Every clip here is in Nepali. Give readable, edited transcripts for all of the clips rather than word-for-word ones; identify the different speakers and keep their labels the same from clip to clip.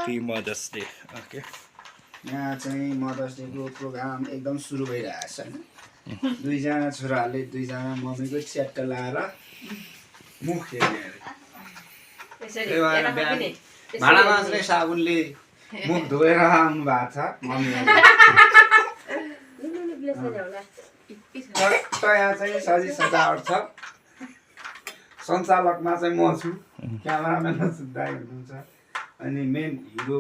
Speaker 1: ह्यापी मदर्स डे ओके
Speaker 2: यहाँ चाहिँ मदर्स डेको प्रोग्राम एकदम सुरु भइरहेछ हैन दुईजना छोराहरूले दुईजना मम्मीको च्याट्ट लाएर मुख हेर्ने अरे भाँडा माझ्ने साबुनले मुख धोएर आउनु भएको छ मम्मीहरूले यहाँ चाहिँ सजी सजावट छ सञ्चालकमा चाहिँ म छु क्यामेराम्यानमा दाइ हुनुहुन्छ अनि मेन हिरो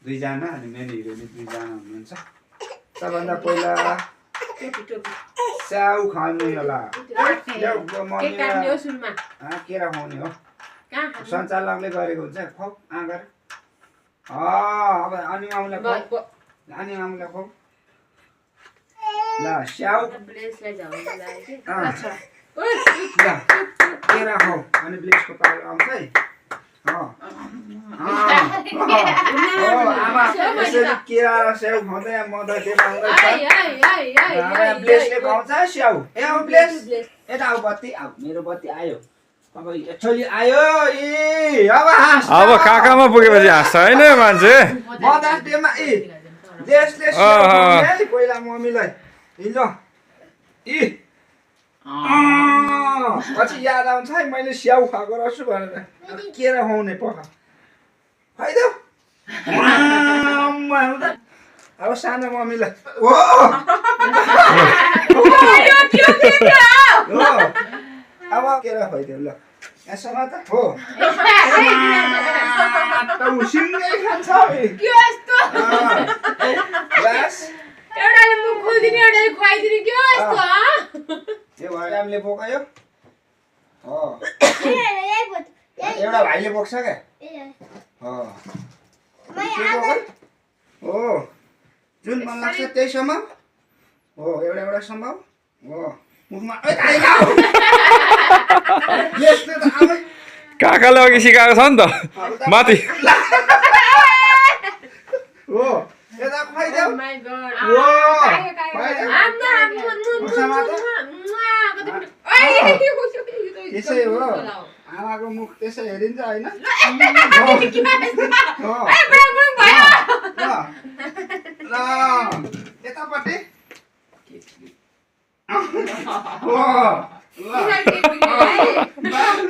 Speaker 2: दुईजना अनि मेन हिरोइनी दुईजना हुनुहुन्छ सबभन्दा पहिला स्याउ खाने होला केरा खुवाउने हो सञ्चालकले गरेको हुन्छ खुवाउ आँगर अब अनि मामुलाई खुवाउ अनि मामुलाई खुवाउ ल स्याउ केरा खाऊ अनि ब्लेसको पालो आउँछ है आमा यसरी केरा र स्याउ खुवाउँदै मदर डेमा आउँदैछ ब्लेसले खुवाउँछ स्याउ ए आऊ ब्लेस यता आऊ बत्ती आऊ मेरो बत्ती आयो अब एक्चुअली आयो ए अब
Speaker 1: काकामा पुगेपछि हाँस्छ होइन मान्छे
Speaker 2: मदर डेमा ए देशले पहिला मम्मीलाई हिजो इ पछि याद आउँछ है मैले स्याउ खाएको रहेछु भनेर केरा खुवाउने पख फाइदा अब सानो मम्मीलाई अब केरा खुवाइदेऊ ल यसमा त हो सिङ्गै खान्छ बस
Speaker 3: एउटाले मुख खोल्दिने एउटाले खुवाइदिने के हो यस्तो
Speaker 2: यो भाइले बोकायो हो एउटा भाइले बोक्छ क्या हो जुन मन लाग्छ त्यही समाउ हो एउटा एउटा समाउ हो मुखमा
Speaker 1: काकाले अघि सिकाएको छ नि त माथि
Speaker 2: हो यता खुवाइदेऊ त्यसै हो आमाको मुख त्यसै हेरिन्छ होइन यतापट्टि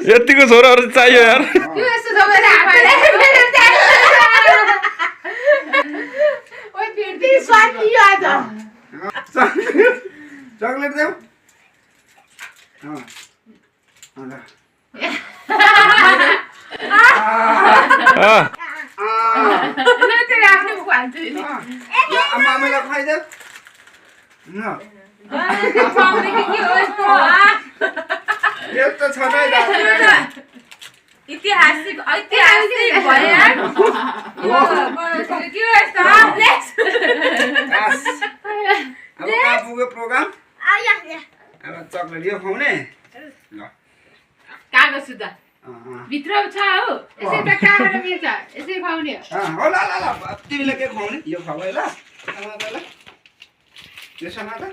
Speaker 1: यतिको छोराहरू चाहियो यार
Speaker 2: चकलेट देऊ मामीलाई खुवाइदेऊ यस्तो छ नै
Speaker 3: ऐतिहासिक भयो
Speaker 2: अब कहाँ पुग्यो प्रोग्राम अब चकलेट यो खुवाउने ल
Speaker 3: कागज सुधा भित्र छ हो यसै त कागज मिल्छ यसै खुवाउने
Speaker 2: हो ल ल ल तिमीले के खुवाउने यो खुवाउ है ल समाधालाई यो समाधा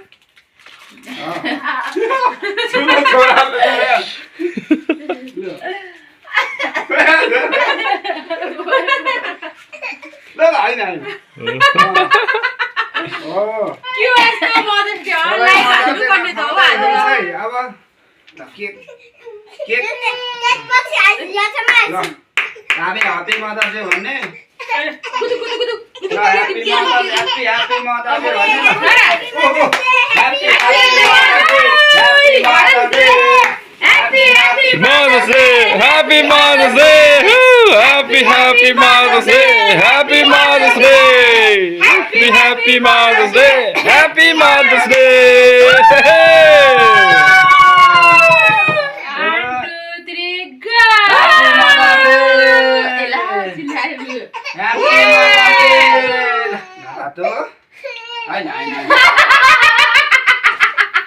Speaker 2: ल होइन होइन अब केक हामी ह्यापी मदर्स डे भन्ने happy mothers day
Speaker 1: Mother's Day! Happy Mother's Day! Happy Mother's Day! Happy Mother's Day! Happy Mother's Day! Happy Mother's Day!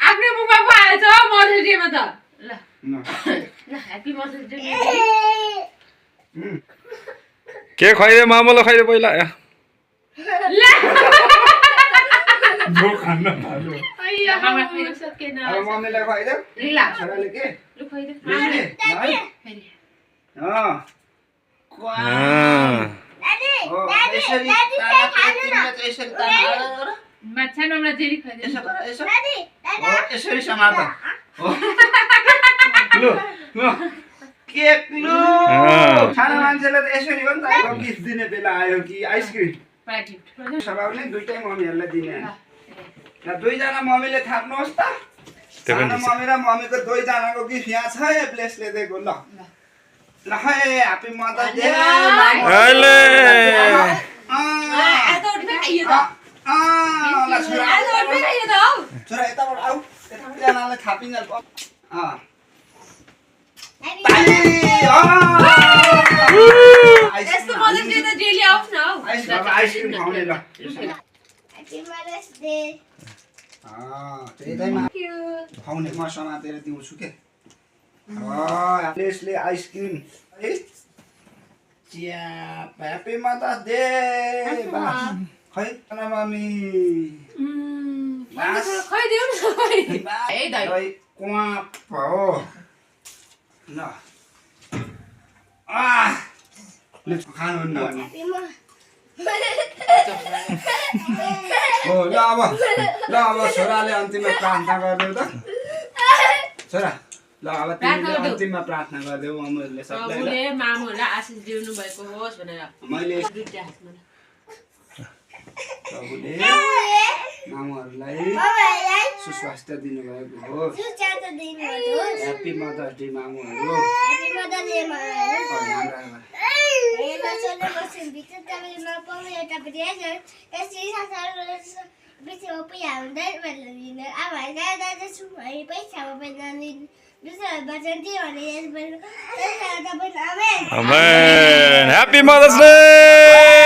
Speaker 3: आफ्नो मुखमा पो हाल्छ मदर्स डेमा त ल ह्यापी मदर्स डे
Speaker 1: के खुवाइदे मामुलाई खुवाइदे पहिला
Speaker 2: मम्मीलाई खुवाइदेऊ छोराले के यसरी ताना तिमीले चाहिँ यसरी ताना
Speaker 3: माछानोमा जेरी खाइदिन्छ
Speaker 2: यसो गर यसो हो यसरी समात हो लु लु केक लु सानो मान्छेले त यसरी हो नि त गिफ्ट दिने बेला आयो कि आइसक्रिम
Speaker 3: पार्टी
Speaker 2: सबाउने दुईटै मम्मीहरूलाई दिने ल दुईजना मम्मीले थाप्नुहोस् त सानो मम्मी र मम्मीको दुईजनाको गिफ्ट यहाँ छ है प्लेसले दिएको ल ल है ह्यापी मदर्स डे
Speaker 1: अहिले
Speaker 2: छोरा यताबाट आऊ यताबाट थापिन्छ
Speaker 3: यस्तो मदर्स डे त डेली आउँछ न हौ
Speaker 2: आइसक्रिम खुवाउने ल खुवाउने म समातेर दिउँछु के यसले आइसक्रिम है ह्यापी मदर्स डे खै मम्मी
Speaker 3: खाइदेऊ न ए दाइ
Speaker 2: क्वाप हो ल खानुहुन्न हो ल अब छोराले अन्तिममा प्रार्थना गरिदेऊ त छोरा ल अब तिमीले अन्तिममा प्रार्थना गरिदेऊ मम्मीहरूले सबैले
Speaker 3: मामुहरूलाई आशिष दिनु भएको होस् भनेर
Speaker 2: मैले
Speaker 3: दुईटा हातमा
Speaker 2: प्रभुले मामुहरूलाई सुस्वास्थ्य दिनुभएको होस् ह्यापी मदर्स डे मामुहरू
Speaker 1: Amen. Happy Mother's Day!